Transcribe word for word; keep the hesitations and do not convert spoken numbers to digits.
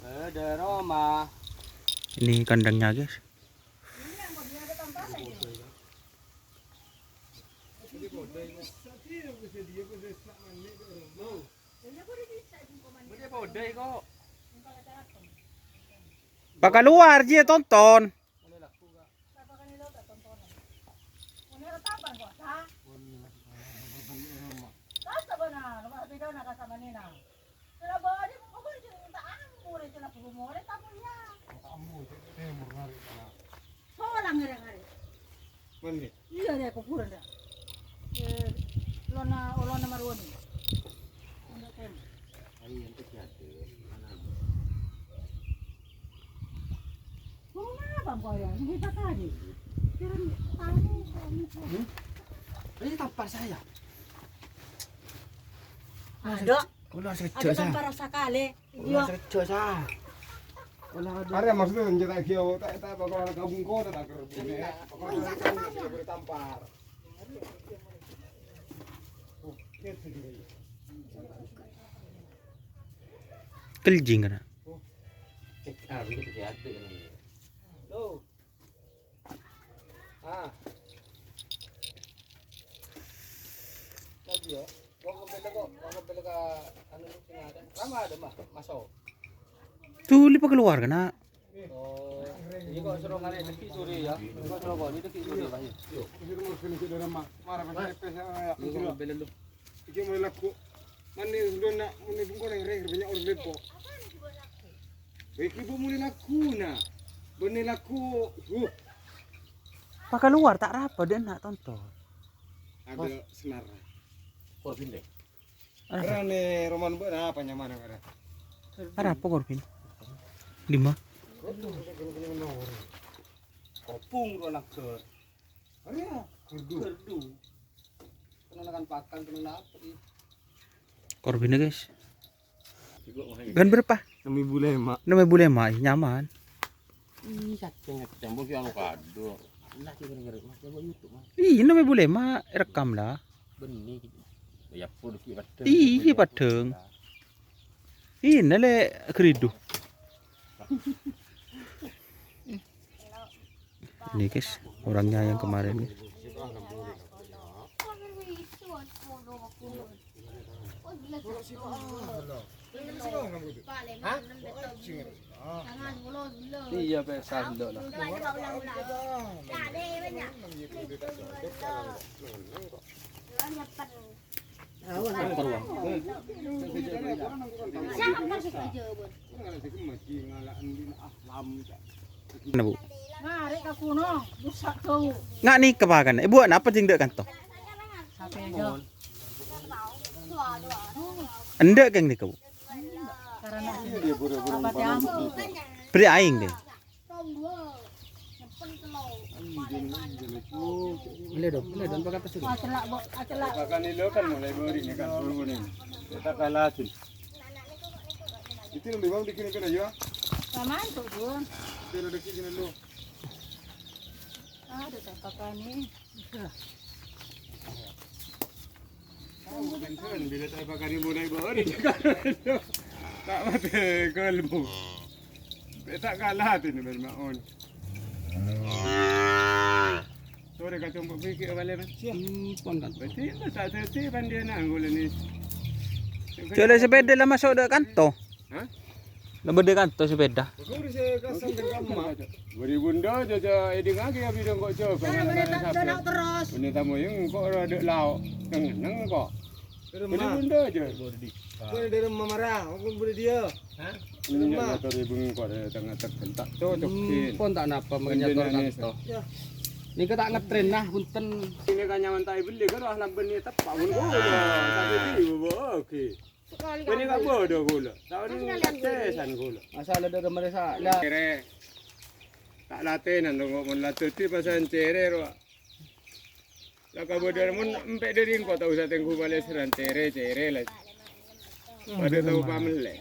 Ada Roma. Ini kandangnya, guys. Pakaluar jiyâ, tonton. Solang ngare-ngare. Mana? Iya, deh, kuburan, dah. Eh, lona, olona Marwani. Enggak tem. Ayo, yang kejadian. Mana? Mau ngapa, Mbok, ya? Ini tak tadi. Kira tahu, kamu. Hmm? Ini tampar saya. Ada. Kula Ada sejak sa. Tampar sakali. Kula Iya. Sejak sa. Kula ada. Are maksudnya nyetak geo, tak, tak, bakal ada gabung kok, tak kerja. Bakal ada gabung, tak boleh tampar. Keljing kana. Cek, ah, begitu dia ada kan. Tuh. Ah. Lagi ya. Gua kembali kok, gua kembali ke anu ini sini ada. Lama ada mah, masuk. Tuli pakaluar kana. Oh, ini kok suruh ngare teki sore ya. Ini kok suruh kok, ini teki sore, Pak, ya. Ini kok kembali lu. Iki mulai laku. Mane ndona muni bungko nang reh banyak orang lepo. Iki bu mulai laku na. Benne laku. Huh. Pakaluar tak rapa deh nak tonton. Ada senar. Korbin deh. Arapa? Kerane roman mbok apa nyaman kare? Arapa korbin? Lima. Kopung ro langgar. Aria, gerdu. Gerdu. Kena nakan pakan, kena napa, ih? Korbinnya, guys. Kan berapa? Enam ribu lima. Enam ribu lima, ih, nyaman. Ih, kacang, kacang, bos, yang kado. Nah, kita ngeri, Mas, coba YouTube, Mas. Ih, enam ribu lima, rekam lah. Benih gitu. Ya, pun ki padang. Iya, padang. Ini le geridu. Ini guys, orangnya yang kemarin nih. Iya, pesan dok lah. Napa, Bu? Ngarè' ka kono, busa' tau. Nga' nèka pakanna. Eh, Bu, napa jeng dek kanto? Sapèda. Endek keng nèka, Bu. Karena apa diambu? Beri aing deh. Boleh dong, boleh dong, pakai pesan. Acelak, Bu, acelak. Pakan ini lo kan mulai beri ini kan dulu nih. Kita kalah sih. Itu yang memang bikin itu ya. Paman tuh, Bun. Itu udah bikin lo. Ada tak pakan nih. Kan, kan, bila tak pakai ni mulai beri. Tak mati kalbu. Beta kalah tu ni bermaun. Sore ka tumpuk pikir balik, Mas. Siap. Hmm, pon kan. Berarti tak sesi pandian anggul ni. Cole sepeda lah masuk dek kanto. Hah? Lah beda kanto sepeda. Aku di se kasar dengan kamu. Beri bunda aja, aja, eh, dengar ke ya bidang kok coba. Nah, mana tak nak terus. Ini tamu yang kok ada lauk. Neng, neng kok. Beri bunda aja. Boleh dari mama marah, aku beri dia. Hah? Ini motor ibu kok ada tengah tergentak. Cocok, hmm, Din. Pon tak napa, makanya motor kanto. Ya. Ini kita ngetren nah, punten. Ini kan nyaman tak beli, kan wah lamben ni tepak pun gula. Tapi di bawah, oke. Ini gak bodoh gula. Tahun ini kecesan gula. Masalah dari mereka. Lah. Kere. Tak latihan dong kok, mon latihan di pasan cere, ro. Lah, kabudar mon empe' diri engko' ta' usa tenggu bale seran cere-cere la. Padha tau pamelle.